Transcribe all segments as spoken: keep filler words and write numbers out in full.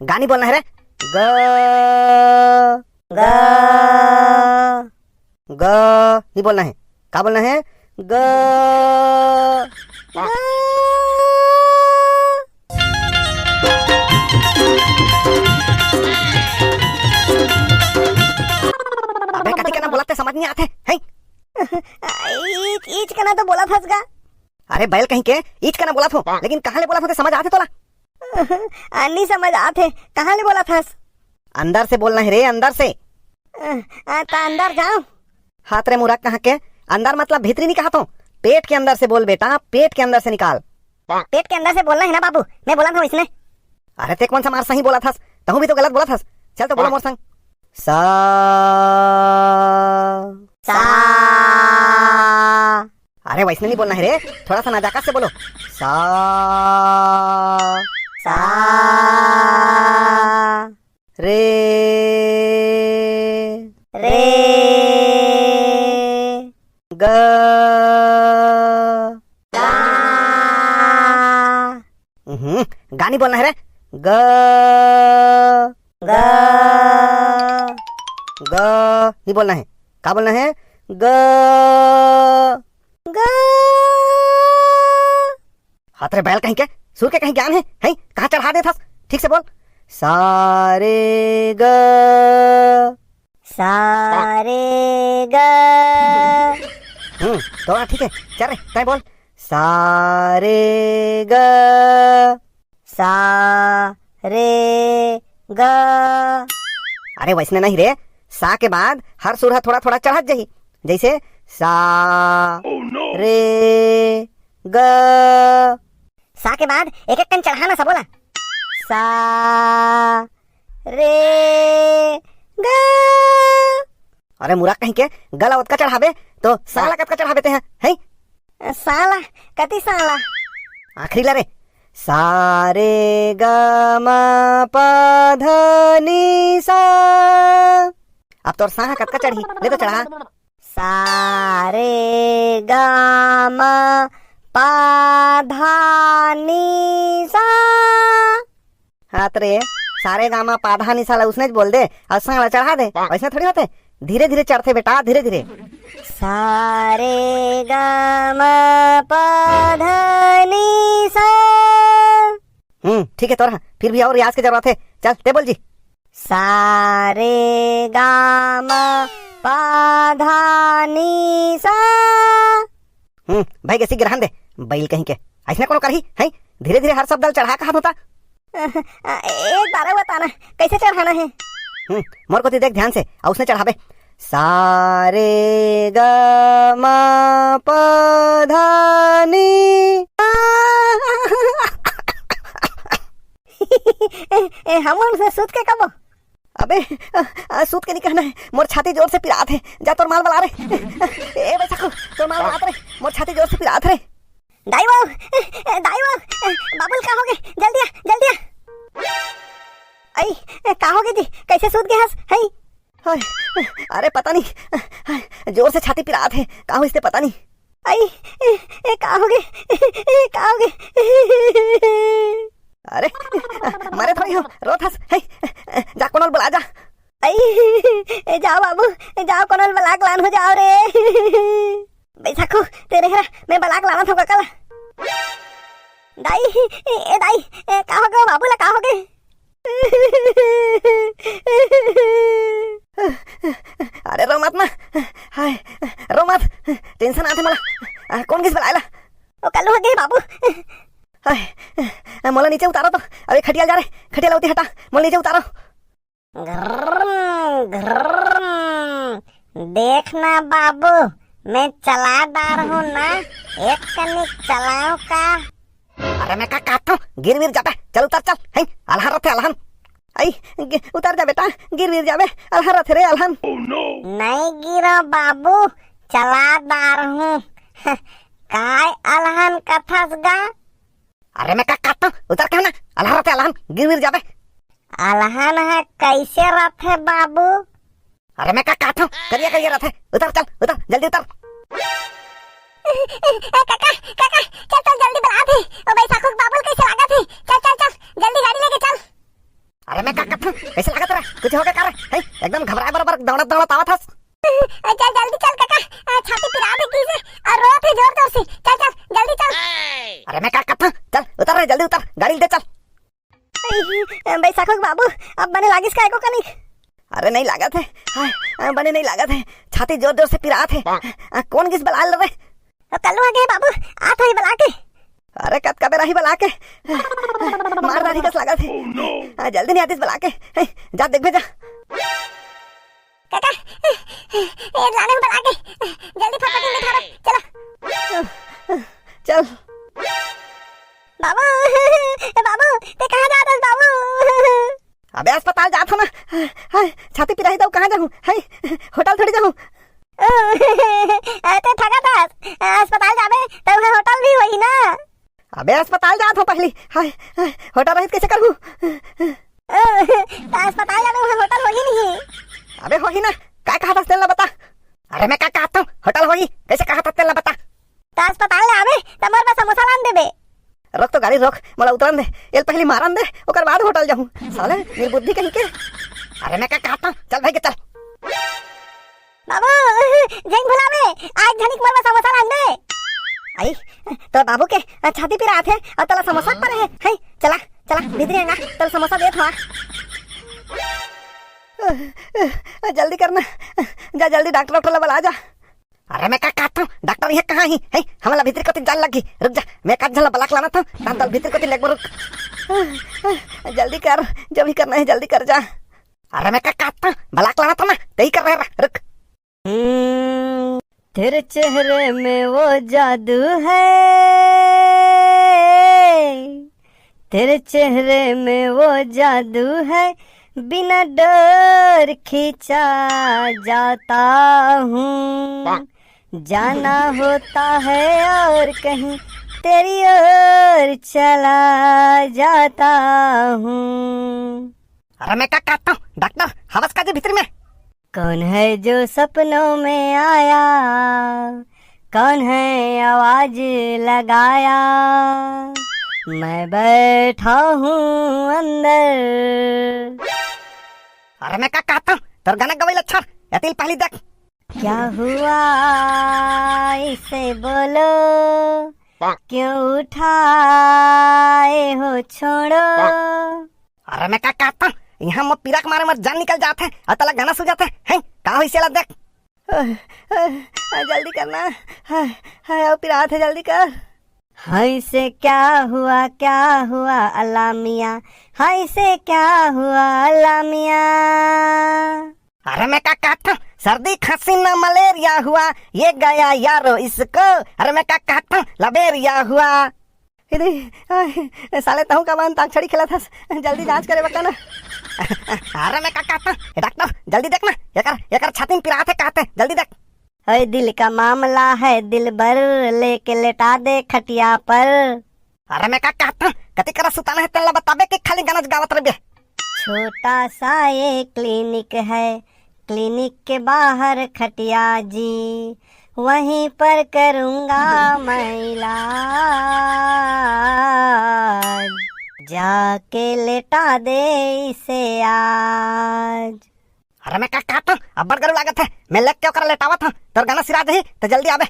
गा नहीं बोलना है रे। ग, ग, ग नहीं बोलना है। का बोलना है? ग। अबे, कति कना बोलत हे, समझ नहीं आत हे, हैं? ईच, ईच कना तो बोलत हस गा। अरे बैल कहीं के, ईच कना बोलत हो, लेकिन कहाँ ले बोलत हो ते समझ आत हे तोला? आ, नहीं समझ आत हे, कहाँ ले बोलत हस? अंदर से बोलना है रे, अंदर से। आ, आ, ता अंदर जाओ। हात रे मुरख कहाँ के, अंदर मतलब भीतरी नहीं कहा तो, पेट के अंदर से बोल बेटा, पेट के अंदर से निकाल। पेट के अंदर से बोलना है ना बाबू, मैं बोलत हँव इसने। अरे ते कौन सा मार सही बोलत हस, तहूँ भी तो गलत बोलत हस। चल तो बोलो मोर संग। सा। सा। अरे वैसने नहीं बोलना है रे, थोड़ा सा नजाकत से बोलो। सा। सा। रे। रे। ग। गा। हम्म, गा नहीं बोलना है रे। ग। ग। ग नहीं बोलना है। का बोलना है? ग। ग। हात रे बैल कहीं के, सुर के कहीं ज्ञान है, हैं? कहाँ चढ़ा देथस? ठीक से बोल। सा रे ग। सा रे ग। हम्म, तो हाँ, ठीक है। चल रे, तैं बोल। सा रे ग। सा रे ग। अरे वैसने नहीं रे, सा के बाद हर सुर ह थोड़ा थोड़ा चढ़त जाही। जैसे सा, रे ग। सा के बाद एक एक कन चढ़ा ना सबो ला। सा रे ग। अरे मुरख कहीं के, ग ला ओतका चढ़ाबे तो सा ला कतका चढ़ाबे ते ह, हैं? सा ला, कति सा ला? आखिरी ला रे। सा रे ग म प ध नी सा। अब तोर सा ह कतका चढ़ही, ले तो चढ़ा। सा रे ग म प ध नी सा। हात रे, सा रे ग म प ध नी सा ला उसनेच बोल दे अउ सा ला चढ़ा दे, वैसने थोड़ी होथे। धीरे धीरे चढ़थे बेटा, धीरे धीरे। सा रे ग म प ध नी सा। हम्म, ठीक है तोर ह, फिर भी अउ रियाज के जरूरत हे। चल ते बोल जी। सा रे ग म प ध नी सा। हम्म, भई गे, सीख गे, रहन दे, बैल कहीं के। अइसने कोनो करही, हैं? धीरे धीरे हर शब्द ल चढ़ा कहत होता। अ, एक बार अउ बता ना, कैसे चढ़ाना है? हम्म, मोर कोती देख ध्यान से, अउ उसने चढ़ाबे। सा रे ग म प ध नी। ए, ए, हम उनसे सूत के कबो। अबे, अ, अ, सूत के नहीं कहना है, मोर छाती जोर से पिरात है, जा तोर माल बला रे। ए बैसाखू, तोर माल बला रे, मोर छाती जोर से पिरात रे। दाई वो, ए, दाई वो, ए, बाबू ल का होगे, जल्दी आ, जल्दी आ। अई, ए, का होगे जी, कैसे सूत गे हस, हई? हाय, अरे पता नहीं, जोर से छाती पिरात है, का होइस ते पता नहीं। अई, ए, ए, का होगे, ए, का होगे? अरे, मरे थोड़ी हो, रोत हस, हे, जा कोनो ल बला जा। अई, ए, जा बाबू, जा कोनो ल बला के लान हो जाव रे। बैसाखू, ते रहे रा, मैं बला के लानत हँव कका ला। दाई, ए, ए दाई, ए, का होगे बाबू ला, का होगे? अरे रो मत ना, हाय, रो मत, tension आथे मोला। आ, कोन गिस बलाय ला? ओ कल्लू होगे बाबू। हाय, मोला नीचे उतारो तो, अबे खटिया ल जा रे, खटिया ला ओती हटा, मोला नीचे उतारो। घर्रम, घर्रम। देख ना बाबू, मैं चला डार हूँ ना, एक कनिक चलाओ का? अरे मैं का कहत हँव, गिर विर जाबे, चल उतर चल, हैं, अलहन रथे अलहन। अई, गि-, उतर जा बेटा, गिर विर जाबे, अलहन रथे रे अलहन। नहीं गिरो बाबू, चला डार हूँ। काय अलहन कथस गा? अरे मैं का कहत हँव, उतर के ना, अलहन रथे अलहन, गिर विर जाबे। अलहन ह कैसे रथे बाबू? अरे मैं का कहत हँव, करिया करिया रथे, उतर चल, उतर, जल्दी उतर। ए, ए, काका, काका, चल, चल, जल्दी बलात हे, ओ बैसाखू के बाबू ल कैसे लागत हे, चल, चल, चल, जल्दी गाड़ी लेके चल। अरे मैं का कथंव, कइसे लागत रहा? कुछ होगे का रे? हैं? एकदम घबराए बरोबर दौड़त दौड़त आवत हस। चल जल्दी चल काका, छाती पिरात हे कइसे अउ रोत हे जोर जोर से। चल चल जल्दी चल। अरे मैं का कथंव, चल उतर रे, जल्दी उतर, गाड़ी ले चल। बैसाखो के बाबू, अब बने लागिस का एको कनी? अरे नहीं लागत हे, हाँ, बने नहीं लागत हे, छाती जोर जोर से पिरात हे। कोन गिस बलाए ल रे? कल्लू आगे हे बाबू, आत होही बला के। अरे कतका बेर आही बला के, मार डारही कस लागत हे। हाँ, जल्दी नहीं आतिस बला के, जा देखबे जा। काका, ए लाने हूँ बला के, जल्दी फटफट इंदे थारो, चला। चल। बाबू, ए बाबू, ते कहाँ जात हस बाबू? अबे अस्पताल जात हंव ना। हाय, छाती पिराही त कहाँ जाहूँ? हाय, होटल थोड़ी जाहूँ। अरे ते थकत हस, अस्पताल जाबे त उहाँ होटल भी होही ना। अबे अस्पताल जात हंव पहिली। हाय, हाय, होटल रहित कइसे करहूँ? त अस्पताल जाबे उहाँ होटल होही नहीं। अबे होही ना, का कहत हस तेला बता। अरे मैं का कहत हंव, होटल होही, कइसे कहत हस तेला बता। त अस्पताल ले आबे, त मोर बर समोसा लान देबे। रोक तो गाड़ी रोक, मोला उतरन दे, एला पहिली मारन दे, ओकर बाद होटल जाहूँ। साले, निर्बुद्धि कहीं के। अरे मैं का कहत हंव, चल भाई के चल। बाबू, झन भुलावे, आज झनिक मोर बर समोसा लान दे। आई, तोर बाबू के छाती पिरात हे अउ तोला समोसा परे हे। हाय, चला, चला, भीतरी अंगा, तोला समोसा देत हंव। जल्दी करना, जा जल्दी डॉक्टर, डॉक्टर ला बला जा। अरे मैं का कहत हंव, डॉक्टर इहाँ कहाँ ही? हैं, हमला भीतरी कोती जान लगी। रुक जा, मैं का झन ला बला के लानत हंव, तहन तोला भीतरी कोती लेगबो, रुक। जल्दी कर, जो भी करना हे जल्दी कर जा। अरे मैं का कहत हंव, बला के लानत हंव ना, तेही कर रहे, रुक। हम्म, तेरे चेहरे में वो जादू है, तेरे चेहरे में वो जादू है, बिना डोर खींचा जाता हूँ। जाना होता है और कहीं तेरी ओर चला जाता हूँ। अरे मैं का कहत हंव, डॉक्टर, हवस का जी भीतरी में? कौन है जो सपनों में आया, कौन है आवाज लगाया, मैं बैठा हूँ अंदर। अरे मैं का कहत हंव, तोर गाना गवई ला छोड़, एती ल पहिली देख। क्या हुआ इसे बोलो, क्यों उठाए हो छोड़ो। अरे मैं का कहत हंव, इहाँ मोर पीरा के मारे मोर जान निकल जात हे, अउ तोला गाना सुझात हे, हैं? का होइस एला देख। जल्दी करना, हाय, हाय, अउ पिरात हे, जल्दी कर। हाय से क्या हुआ, क्या हुआ अल्लाह मियाँ, हाय से क्या हुआ अल्लाह मियाँ। अरे मैं का कहत हंव, सर्दी खांसी ना मलेरिया हुआ, ये गया यारो इसको। अरे मैं का कहत हंव, लबेरिया हुआ। अरे, आय, साले तहूँ का मन अंताक्षरी खेलत हस, जल्दी जांच करे बता ना। अरे मैं का कहत हंव, ए डॉक्टर, जल्दी देख ना, एकर, एकर छाती में पिरात हे कहत हे, जल्दी देख। ओए दिल का मामला है दिलबर, लेके लेटा दे खटिया पर। अरे मैं का कहत हंव, कति करा सुताना हे तेला बताबे कि खाली गाना गावत रहिबे। छोटा सा ये क्लिनिक है, क्लिनिक के बाहर खटिया जी, वहीं पर करूँगा मैं इलाज, जाके लेटा दे इसे आज। अरे मैं का कहत हंव, अब्बड़ गरू लागत हे, मैं लेग के ओकरा लेटावत हंव, तोर गाना सिरा जाही, त जल्दी आबे।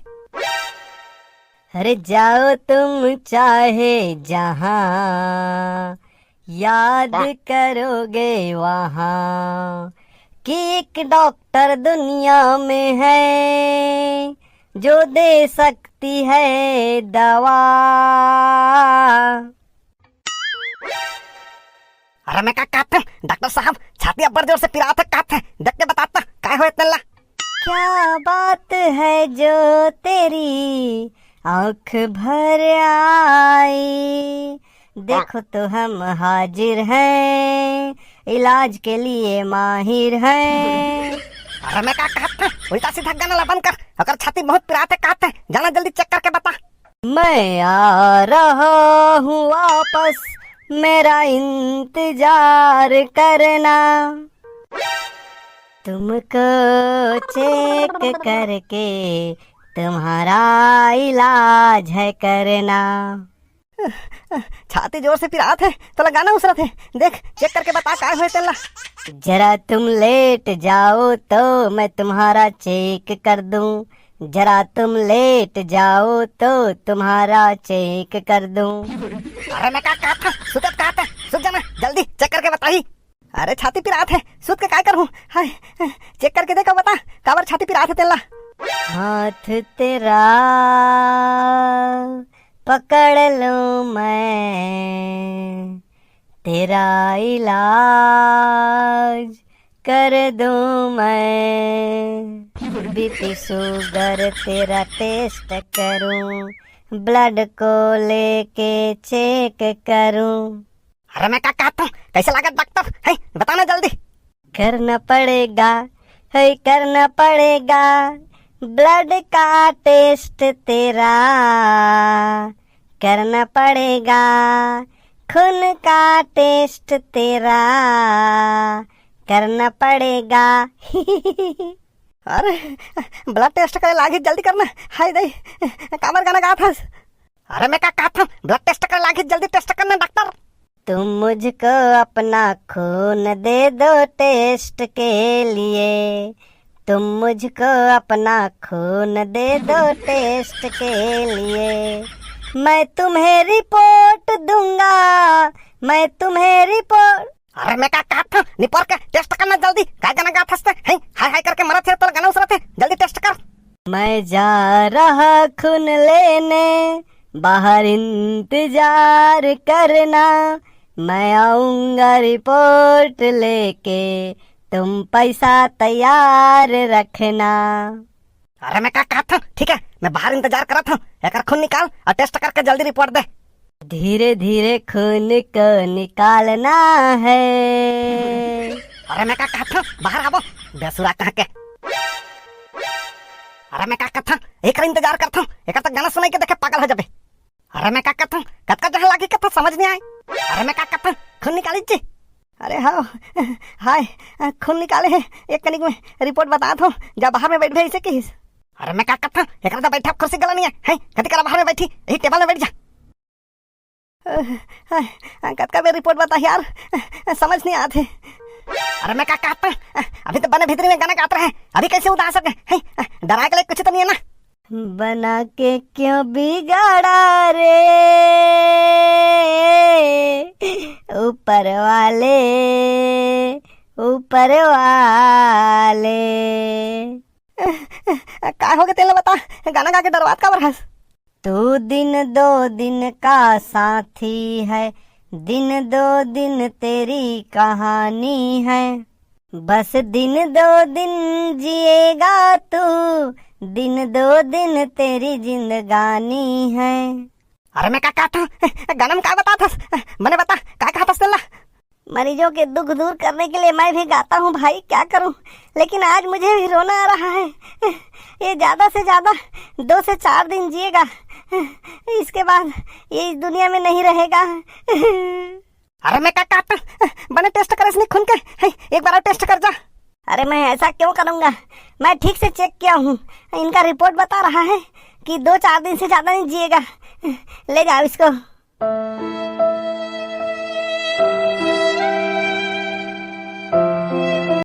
अरे जाओ तुम चाहे जहाँ, याद करोगे वहाँ, कि एक डॉक्टर दुनिया में है, जो दे सकती है दवा। अरे मैं का कहत हंव, डॉक्टर साहब, छाती अब्बड़ जोर से पिरात हे कहत हे, देख के बता त, काय होय तेला? क्या बात है जो तेरी आँख भर आई, देखो तो हम हाजिर हैं, इलाज के लिए माहिर हैं। अरे मैं का कहत हंव, उल्टा सीधा गाना ला बंद कर, ओकर छाती बहुत पिरात हे कहत हे, जाना जल्दी चेक करके बता। मैं आ रहा हूँ वापस, मेरा इंतजार करना, तुमको चेक करके तुम्हारा इलाज है करना। छाती जोर से पिरात हे, तोला गाना उसरत हे। देख, चेक करके बता काय होय तेला। जरा तुम लेट जाओ तो मैं तुम्हारा चेक कर दूं, जरा तुम लेट जाओ तो तुम्हारा चेक कर दूं। अरे मैं का कहत हंव, सुतत कहत हंव, सुत जाना, जल्दी चेक करके बताही। अरे छाती पिरात हे, सुत के काय करहूं? हाय, चेक करके देखा बता, काबर छाती पिरात हे तेला। हाथ तेरा पकड़ लूं मैं, तेरा इलाज कर दूं मैं, बीपी शुगर तेरा टेस्ट करूं, ब्लड को लेके चेक करूं। अरे मैं का कहत हंव, कैसे लागत डॉक्टर? हैं, बताना जल्दी। करना पड़ेगा, है करना पड़ेगा, ब्लड का टेस्ट तेरा करना पड़ेगा, खून का टेस्ट तेरा करना पड़ेगा। अरे, ब्लड टेस्ट करे लागही, जल्दी करना। हाय दई, काबर गाना गात हस? अरे मैं का कहत हंव, ब्लड टेस्ट करे लागही, जल्दी टेस्ट करना डॉक्टर। तुम मुझको अपना खून दे दो टेस्ट के लिए, तुम मुझको अपना खून दे दो टेस्ट के लिए, मैं तुम्हें रिपोर्ट दूंगा, मैं तुम्हें रिपोर्ट। अरे मैं का कहत हंव, निपोर के टेस्ट करना जल्दी। काय गाना गात हस ते? हैं, हाय हाय करके मरत हे, तोला गाना उसरत हे, जल्दी टेस्ट कर। मैं जा रहा खून लेने, बाहर इंतजार करना, मैं आऊंगा रिपोर्ट लेके, तुम पैसा तैयार रखना। अरे मैं का कहत हंव, ठीक हे, मैं बाहर इंतजार करत हंव, एकर खून निकाल अउ टेस्ट करके जल्दी रिपोर्ट दे। धीरे धीरे खून को निकालना है। अरे मैं का कहत हंव, बाहर आबो, बेसुरा कहां के। अरे मैं का कहत हंव, एकर इंतजार करत हंव, एकर तो गाना सुनाई के देखे पागल हो जाबे। अरे मैं का कहत हंव, कतका जहां लागी कथा समझ नइ आय। अरे मैं का कहत हंव, खून निकाली जी। अरे हाव, हाय, खून निकाले हे, एक कनिक में रिपोर्ट बतात हंव, जा बाहर में बैठ भे, अइसे किहिस। अरे मैं का कहत हंव, एकरा तो बैठे कुर्सी घलो नइ हे, हैं, कति करा बाहर में बैठही, यही टेबल में बैठ जा। हाय, कतका बेर रिपोर्ट बताही यार, समझ नइ आत हे। अरे मैं का कहत हंव, अभी तो बने भीतरी में गाना गात रहे, अभी कैसे उदास हो गे, हैं, डराय के लायक कुछ तो नइ हे ना? बना के क्यों बिगाड़ा रे ऊपर वाले, ऊपर वाले। काय हो गे तेला बता, गाना गा के डरवात काबर हस? तू दिन दो दिन का साथी है, दिन दो दिन तेरी कहानी है, बस दिन दो दिन जिएगा तू, दिन दो दिन तेरी जिंदगानी है। अरे मैं का कहत हंव, गाना में का बतात हस, बने बता, का कहत हस तेला? मरीजों के दुख दूर करने के लिए मैं भी गाता हूँ भाई, क्या करूँ, लेकिन आज मुझे भी रोना आ रहा है। ये ज्यादा से ज्यादा दो से चार दिन जिएगा, इसके बाद ये इस दुनिया में नहीं रहेगा। अरे मैं का कहत हंव, बने टेस्ट करे इसने खून के, हैं, एक बार अउ टेस्ट कर जा। अरे मैं ऐसा क्यों करूंगा, मैं ठीक से चेक किया हूँ, इनका रिपोर्ट बता रहा है कि दो चार दिन से ज्यादा नहीं जिएगा। ले जाओ इसको।